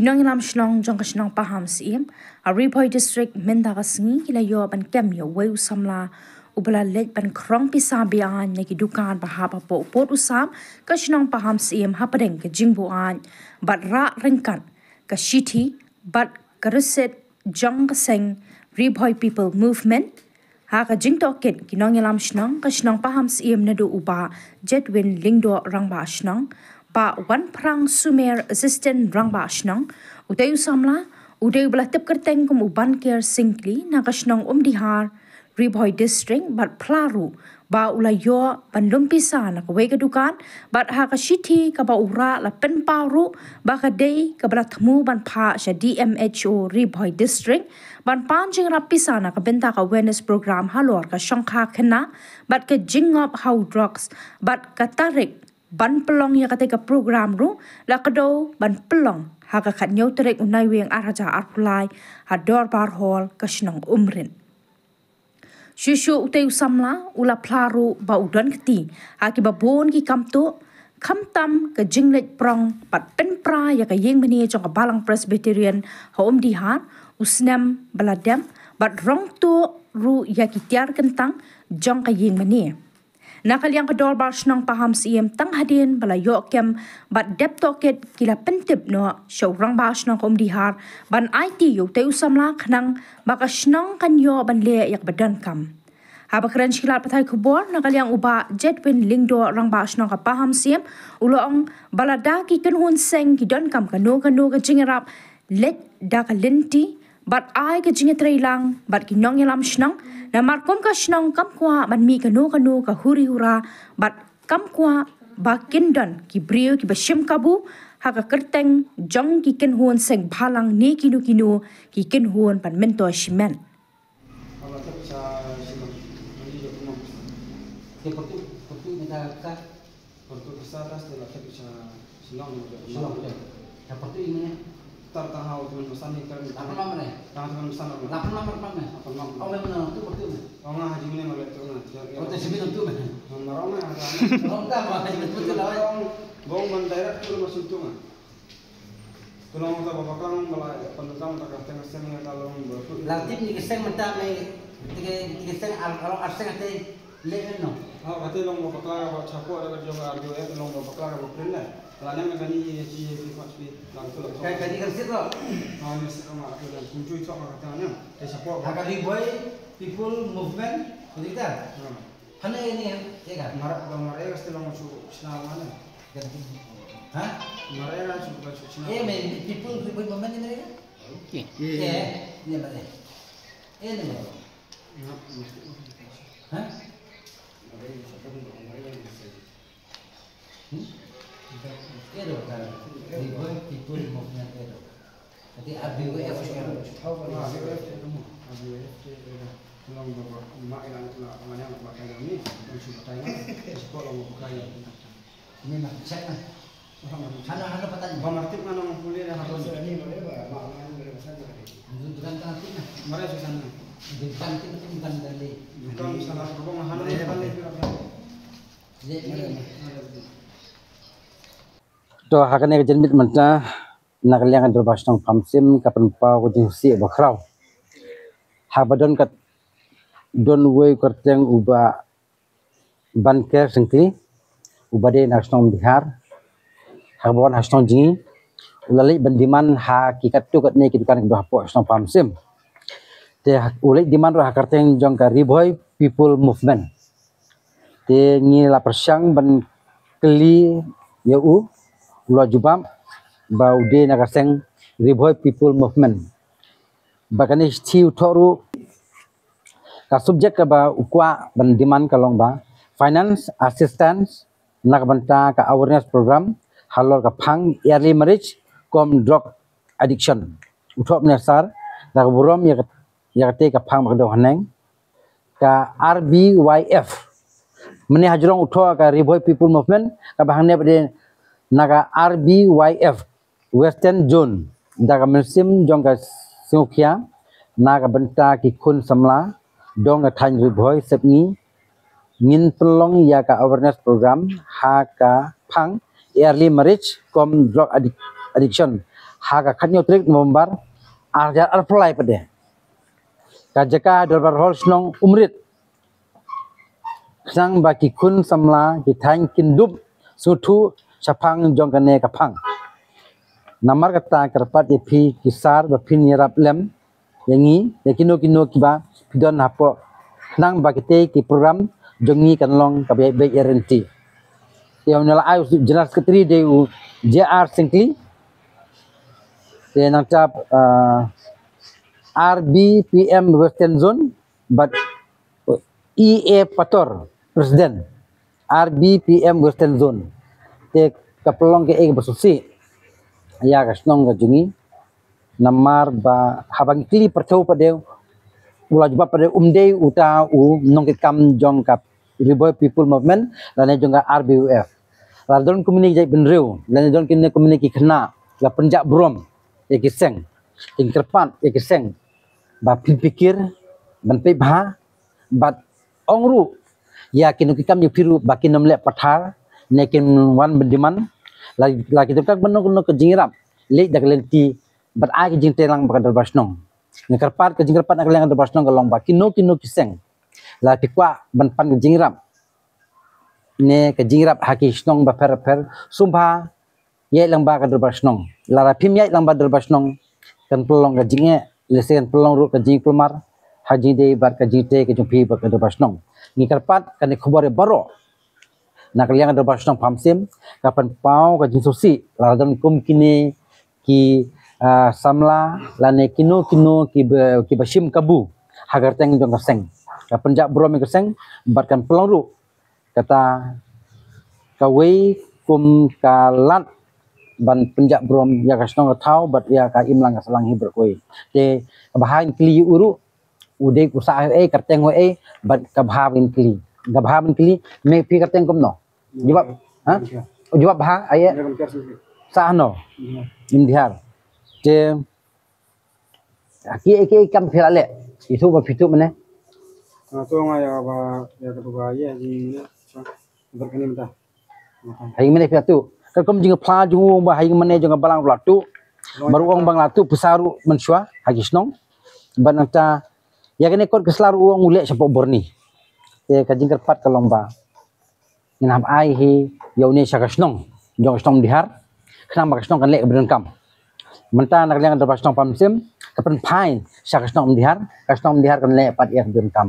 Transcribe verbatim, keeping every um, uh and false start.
Nongïalam shnong jong ka shnong Pahamsyiem ha Ri Bhoi District mynta ka sngi ki la ïoh ban kem ïa uwei u samla uba la leit ban khrong pisa be-aiñ na ki dukan ba hap hapoh Pud u Sam ka shnong Pahamsyiem hapdeng ka jingbuaid bad rah ryngkat ka shithi bad ka receipt jong ka seng Ri Bhoi People Movement. Ha ka jingtohkit ki nongïalam shnong ka shnong Pahamsyiem naduh u Bah Jedwin Lyngdoh Rangbah Shnong, Bah Wanphrang Sumer Assistant Rangbah Shnong, utei u samla u dei uba la tip kyrteng kum u Banker Syngkli na ka shnong Umdihar, Ri Bhoi District, bad phla ruh ba u la ïoh ban lum pisa na kawei ka dukan bad ha ka shithi kaba u rah la pynpaw ruh ba ka dei kaba la thmu ban phah sha D M H O Ri Bhoi District ban pan jingïarap pisa na ka bynta ka awareness program halor ka shongkha khynnah bad ka jingngop ha u drugs bad ka tarik ban pynlong ïa katei ka program ruh la kdew ban pynlong ha ka khathynñiew tarik u Naiwieng ar hajar arphew lai ha Dorbar Hall ka shnong Umrit. Shuh shuh utei u samla u la phla ruh ba u don kti ha kiba bun ki kam tuh, khamtam ka jingleit prong bad pynpra ïa ka ïing mane jong ka Balang Presbyterian ha Umdihar u snem ba la dep bad rong tuh ruh ïa ki tiar kyntang jong ka ïing mane. Na ka liang ka Dorbar Shnong Pahamsyiem tang hadien ba la ïoh kem bad dep tohkit ki la pyntip noh sha u Rangbah Shnong ka Umdihar ban aiti ïa utei u samla khnang ba ka shnong kan ïoh ban leh ïa kaba donkam. Haba kren sha ki lad pathai khubor na ka liang u Bah Jedwin Lyngdoh Rangbah Shnong ka Pahamsyiem u la ong ba lada ki kynhun seng ki donkam kano kano ka jingïarap, leit da ka lynti bad ai ka jingïatreilang bad ki nongïalam shnong, namar kum ka shnong kam kwah ban mih kano kano ka huri hura bad kam kwah ba kin don ki briew kiba shim kabu ha ka kyrteng jong ki kynhun seng bhalang ne kino kino ki kynhun ban myntoi shimet. Pertu pisa tas te la khet sha shnong. Shnong te. Ya pertu ini. Tar tang hau teman pesan ni kan. Lapan mam ne? Tang teman pesan apa? Lapan mam, lapan mam ne? Lapan mam. Oh, memang tu pertu ne. Oh, nga haji ni ngolek tu na. Oh, te sini tu ne. Marong na. Marong ta ma haji betul lah. Bong, bong ban direct tu masuk tu na. Ka long kaba bakla ba la pyndonkam da ka seng seng ïa ka long ba. La tip ni ka seng mynta ne, te ka, te ka seng ar, ar, ar seng te leh ne no. Ha, kata long ba bakla ba chapoh da ka jong ka R B O F long ba bakla ba print ne. La nang kani ïa chi ïa ki khot spi la ka tulak. Ka, kani ka receipt lo. Ha, ni receipt ma ka tulak. Kum chui chok ma kata ne. Te chapoh ba. Ha ka Ri Bhoi People Movement, betul tak? Ha. Hana ini ya kan? Mara, ba mara ya sila mo chu sila mana? Ha? Mara ya chu ba chu sila. Eh, me people, people, people mana ni ya? Okay. Eh, ni mana? Eh, ni mana? Ha? Hmm? Eh, do kan. People, people movement eh, do. Jadi R B W F kan. Ini mah cek lah. Hana, hana patah. Ba martip nga nong pule da habo. Bukan tang tip na. Mare susan na. Bukan tip na, bukan dari. Bukan salah, bukan hana. To ha kane ka janmiet mynta na ka liang ka Dorbar Shnong Pahamsyiem ka pynpaw ka jingsngewsih ba khraw. Haba don kat, don uwei u kyrteng u Bah Banker Syngkli, uba dei na ka shnong Umdihar, haba wan ha shnong jong ngi u la leit ban demand ha ki katto katne ki dukan kiba hapoh shnong Pahamsyiem. Te u leit demand ruh ha ka kyrteng jong ka Ri Bhoi People Movement. Te ngi la pyrshang ban kylli ïa u, u la jubab ba u dei na ka seng Ri Bhoi People Movement. Ba kane ka shithi u thoh ruh, ka subject kaba u kwah ban demand ka long ba finance assistance na ka bynta ka awareness program halor ka phang early marriage kum drug addiction. U thoh mynne sir, da ka burom ïa ka, ïa katei ka phang ba ka dei haneng ka R B Y F. Mynne hajrong u thoh ka Ri Bhoi People Movement, kaba hangne ba dei na ka R B Y F Western Zone. Da ka mynsiem jong ka sngewkhia na ka bynta ki khun samla dong ka thaiñ Ri Bhoi sepngi, ngin pynlong ïa ka awareness program ha ka phang early marriage kum drug addic-, addiction. ha ka khatnyo tarik November, ar hajar arphew lai pat de. Ka jaka Dorbar Hall shnong Umrit. Khnang ba ki khun samla ki thaiñ kin dup sngewthuh shaphang jong kane ka phang. Namar kata kyrpad ïa phi ki sir ba phin ïarap lem ïa ngi, ïa kino kino kiba phi don hapoh, khnang ba kitei ki program jong ngi kan long kaba ïaid beit ïaid ryntih. Te u nongïalam u General Secretary dei u J R Syngkli. Te nangta, ah, R B P M Western Zone bad E A Pator, President R B P M Western Zone. Te ka pynlong kaei kaba sngewsih ïa ka shnong ka jong ngi. Namar ba haba ngi kylli pyrthew pat de, u la jubab pat de um dei uta u nongkitkam jong ka Ri Bhoi People Movement lane jong ka R B U F. La don kumne ki jaitbynriew lane don kumne kumne ki khynnah la pynjah burom ïa ki seng, kin kyrpad ïa ki seng ba phin pyrkhat ban peit bha, bad ong ruh ïa ki nongkitkam jong phi ruh ba kin ym leh pathar ne kin wan ban demand. La, la ki donkam ban ong ka jingïarap, leit da ka lynti bad ai ka jingtreilang bad ka dorbar shnong. Nga kyrpad, ka jingkyrpad na ka liang ka dorbar shnong ka long ba kino kino ki seng la phi kwah ban pan ka jingïarap ne ka jingïarap ha ki shnong bapher bapher, sngewbha ïaid lang bad ka dorbar shnong. Lada phim ïaid lang bad dorbar shnong, kan pynlong ka jingeh, lehse kan pynlong ruh ka jingkulmar ha jingïadei bad ka jingïatrei ka jong phi bad ka dorbar shnong. Ngi kyrpad kane ka khubor ïa baroh na ka liang ka dorbar shnong Pahamsyiem, ka pynpaw ka jingsngewsih lada don kum kine ki, ah, samla lane kino kino kiba, kiba shim kabu ha ka kyrteng jong ka seng. Ka pynjah burom ïa ka seng bad kan pynlong ruh kata kawei kum ka lad ban pynjah burom ïa ka shnong ka thaw bad ïa ka imlang ka sahlang hi baroh kawei. Te kaba ha ngin kylli ïa u ruh, u dei u sah ei, kyrteng ei, bad kaba ha ngin kylli. Kaba ha ngin kylli, me phi kyrteng kumno? Jubab, ha? Jubab bha, ai eh? Sah no? Imdiar. Te ki, ki kam phi la leh, ithuh ba phi tuh mane? Nga tuh nga ïa ba, ïa ka ba ïa jingmane. Ba kane mynta. Ha ïing mane phi la tuh? Ka kum jingphla jong u ba ha ïing mane jong ka balang phi la tuh. Baroh ong ba nga la tuh pisa ruh mynshuwa ha ki shnong. Bad nangta ïa kane kot ka sla ruh ong u leh shapoh Burnie. Te ka jingkyrpad ka long ba ngin hap ai hi ïa une sha ka shnong jong ka shnong Umdihar, khnang ba ka shnong kan leh kaba donkam. Mynta na ka liang ka dorbar shnong Pahamsyiem ka pynphai sha ka shnong Umdihar, ka shnong Umdihar kan leh pat ïa kaba donkam.